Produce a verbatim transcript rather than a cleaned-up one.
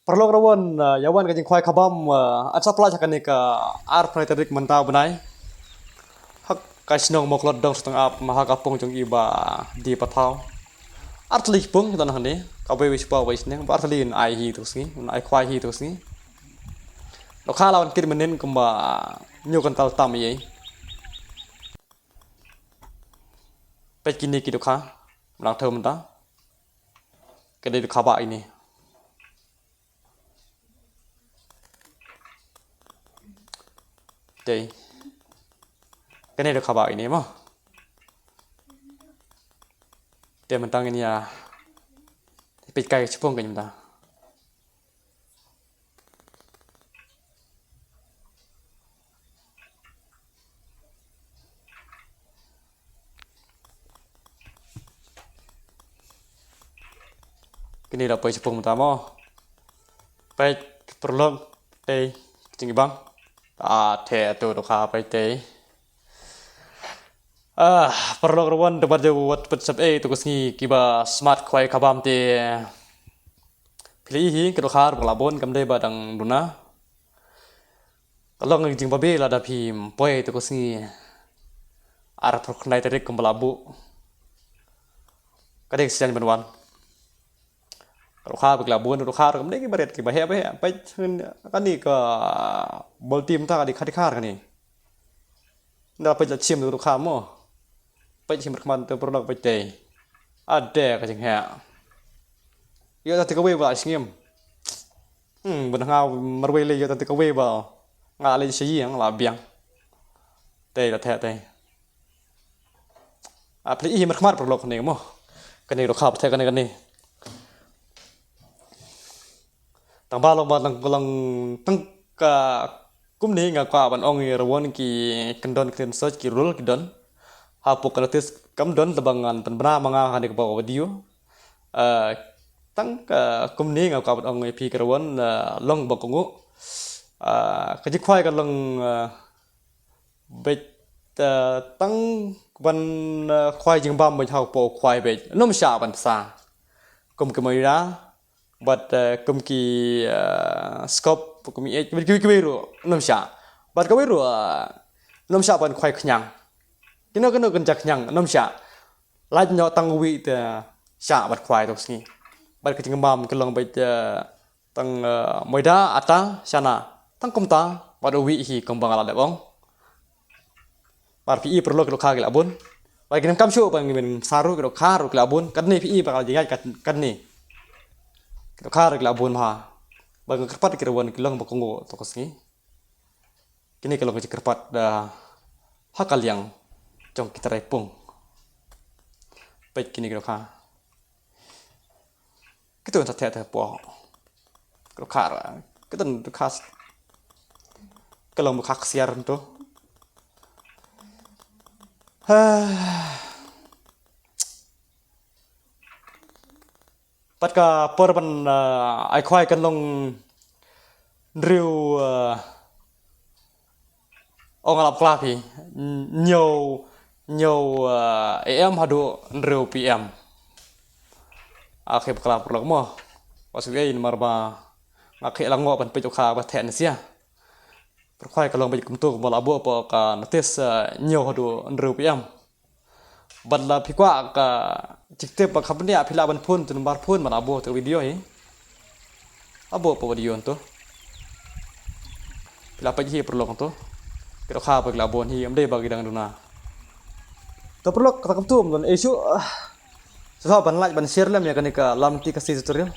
Paralok rawon, ah, ïa wan ka jingkhwai kabam, ah, ata pla ha kane ka arphew tarik mynta u bnai. Ha ka shnong Mawklod dong Sutang ap, ha ka pung jong i Bah D Pathaw. Artylli pung don hangne, kawei wei spah wei shnong, ba artylli un ai hi tu sngi, un ai khwai hi tu sngi. Dohkha la wan kit mynnin kumba hynñiew kyntal tam ïa. Peit kine ki dohkha, mynta thaw mynta. Ka dei dohkha ba ine. Dei. Kane dohkha ba ine mo. Te mynta ngin ïa peit kai ka shipung ka mynta. Kine la poi shipung mynta mo. Peit paralok te jingibang. Ah, te tu dohkha peit te. Ah, paralok rawon te bad wat peit sap ei tu ka sngi kiba smat khwai kabam te. Phi la i hi ka dohkha ba la bun kam dei ba dang duna. Ka long ka jingbabe lada phim poi tu ka sngi arphew khyndai tarik kumba la buh. Ka dei ka sian ban wan. Ka dohkha ba ki la bun, dohkha ruh kam dei ki barit ki ba heh ba heh. Peit kane ka bol tim ta ka dei ka dei khar kane. Nda peit la chim dohkha mo. Peit hi markhmat te paralok peit te. Ade ka jingheh. Ïoh ta te kawei ba la sngim. Hmm, bun nga marwei lei ïoh ta te kawei ba. Nga lei sha ïing la biang. Te la te te. Ah, peit hi markhmat paralok kane mo. Kane dohkha ba te kane kane. Tang ba long ba tang long tang ka kumne nga kwah ban ong ïa rawon ki kyndon kyndon search ki rule ki don. Hapoh ka notice kam don tang ba ngan pynbna ma nga ha kane ka video. Ah, tang ka kumne nga kwah ban ong ïa phi ki rawon, ah, long ba kohnguh. Ah, ka jingkhwai ka long, ah, beit, ah, tang ban, ah, khwai jingbam beit hapoh khwai beit. Ym shah ban sa. Kum ki maida. Bad, eh, kum ki, eh, skop, kum ki, eh, ki, ki, ki ruh, ym shah. Bad kawei ruh, eh, ym shah ban khwai khñiang. Kino kino kynja khñiang, ym shah. Lait noh tang uwei te shah bad khwai tu sngi. Bad ka jingbam ka long beit, eh, tang, eh, maida, ata, shana. Tang kumta, bad uwei hi kumba nga la dep ong. Bad phi i paralok ki dohkha ki la bun. Bad ki donkam shuh ban ngin sa ruh ki dohkha ruh ki la bun. Katne phi i ba ka la jingïaid kat-, katne. Ki dohkha ruh ki la bun bha. Bad nga kyrpad ki rawon ki long ba kohnguh tu ka sngi. Kine ki long ki kyrpad da ha ka liang jong ki trai pung. Peit kine ki dohkha. Kitu ta te te po. Ko khar. Kitu tu khas. Ka long ba khak siar tu. Pat ka por ban, ah, ai khwai kan long hynriew, ah, ong lap kla phi. Hynñiew, hynñiew, ah, A M haduh hynriew P M. Akhe bakla paralok mo. Wa shu ei namar ba nga khe la ngop ban peit u kha ba theh nsia. Pyrkhwai ka long beit kumtu kumba la buh hapoh ka notice, ah, hynñiew haduh hynriew P M. Bad la phi kwah ka jingtip ba kham bniah phi lah ban phone to number phone ban abo te video hi. Abo pa video to. Phi lah peit hi paralok to. Ki dohkha ba ki la bun hi, ym dei ba ki dang duna. To paralok kata kumtu don issue. Sngewbha ban like ban share lem ïa kane ka Lamti Khasi tutorial.